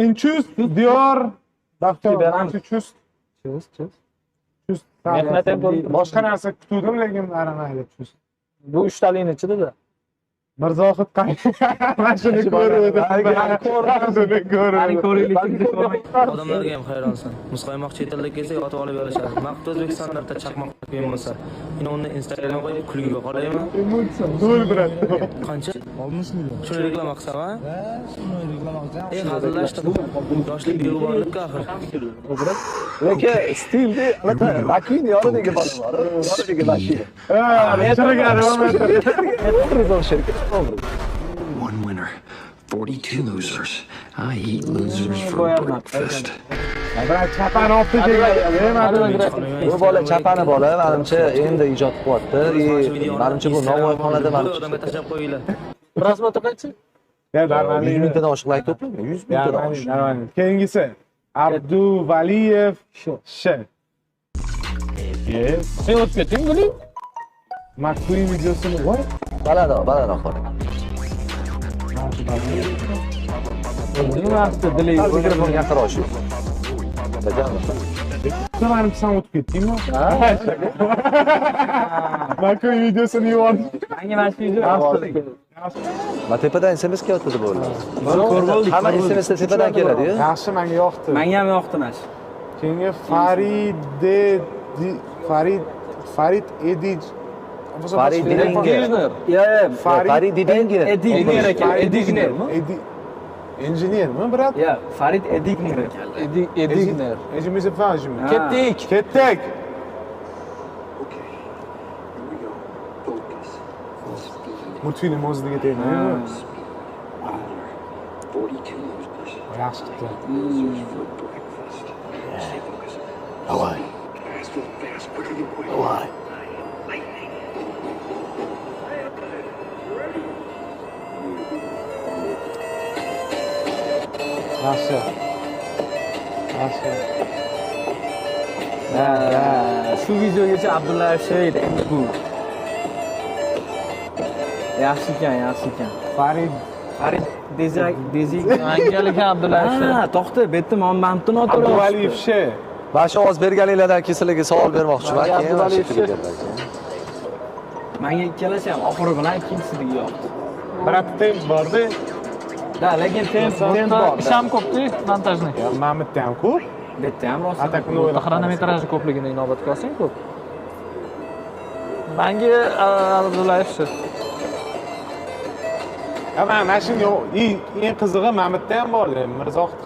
Inchust, Diyor, Baxtiyor, Beramiz. manimcha chust. Chust, chust. Chust. Mehnat ham ko'rib Boshqa narsa kutuvdim, lekin mayli, chust. Bu uchtalikni ichida-da. Mirzohid qani? Mana shuni ko'ruvdim. Shuni ko'ruvdim. Ko'riklik. Odamlarga ham hayronsan. Muzqaymoq chet elda kelsa yotib olib yorishadi. Naqd O'zbekistonda bitta chaqmoq qilgan bo'lsa, men uni Instagramga qo'yib kulgiga qolaymi? Zo'r, брат. Qancha? 60 million. Shuni reklama qilsam, a? Ha, shuni reklama qilsam. Ey, hazillashdim. Yoshlik beg'uborlik axir. Lekin stilni anaqa McQueen yonidagi bola bor. Yonidagi McQueen. Ha, chirigani. One winner, 42 losers. I eat losers for breakfast. Брат, chapani olib kelgan. Bu bola chapani bola, manimcha endi ijod qilyapti. И manimcha bu novvoyxonada manimcha Odamga tashlab qo'yinglar. Просмотр qancha? Ya, нормальный. 100 mingtadan oshiq layk to'plagan. 100 mingtadan Нормальный, oshiq. нормальный. Keyingisi Abduvaliyev Sh. Yes. Sen o'tib ketding, buning. McQueen videosini voy. Balandroq, balandroq qo'y. Nimasi dili? Sal mikrofonga yaqinroq shu. Bajardi. Sen manimcha san o'tib ketdingmi? McQueen videosini yubordi. Menga mana shu video. Ma tepadan SMS kelyapti deb o'ylayman. Ko'rib oldik. Hamma SMS tepadan keladi-yu. Yaxshi, menga yoqdi. Menga ham yoqdi mana shu. Keyingi Farid Farid Edij. Farid Didinger. Ya, ya. Farid Farid Didinger. Edigner ekan, Edigner. Edi injenermi, брат? Ya, Farid Edigner ekan. Edigner. Ejimiz. Ketdik. Ketdik. Okay, here we go. Focus. Speed. Multfilm o'ziga tegmaymi? Speed. One winner, 42 losers. Yaxshi chiqdi. Losers for breakfast. Stay focused. Давай. Fast, fast, quicker than quick. Давай. I am lightning. Yaxshi. Yaxshi. Shu videogacha Abdullayev Shahid endi bu. Yaxshi ekan, yaxshi ekan. Farid Farid Dezak, Dezik. Angalik Abdullayev. Ha, to'xta, bu yerda mana bu noto'g'ri. Abduvaliyev Sh. Mana shu ovoz berganinglardan keyin sizlarga savol bermoqchiman. Keyin mana shu Abduvaliyev tugagandan. Menga ikkalasi ham oxiri bilan ikkinchisidagi yoqdi. Брат, temp borda. Да, lekin temp Temp bor. Ish ham ko'p-ku, монтажный. Ya, Mamitda ham ko'p. Bu yerda ham rosa. Atak uni o'ylab. Хронометраж i ko'pligini inobatga olsang ko'p. Manga Abdullayev shu. Ya, mana shunga eng qizig'i Mamitda ham bor. Mirzohid.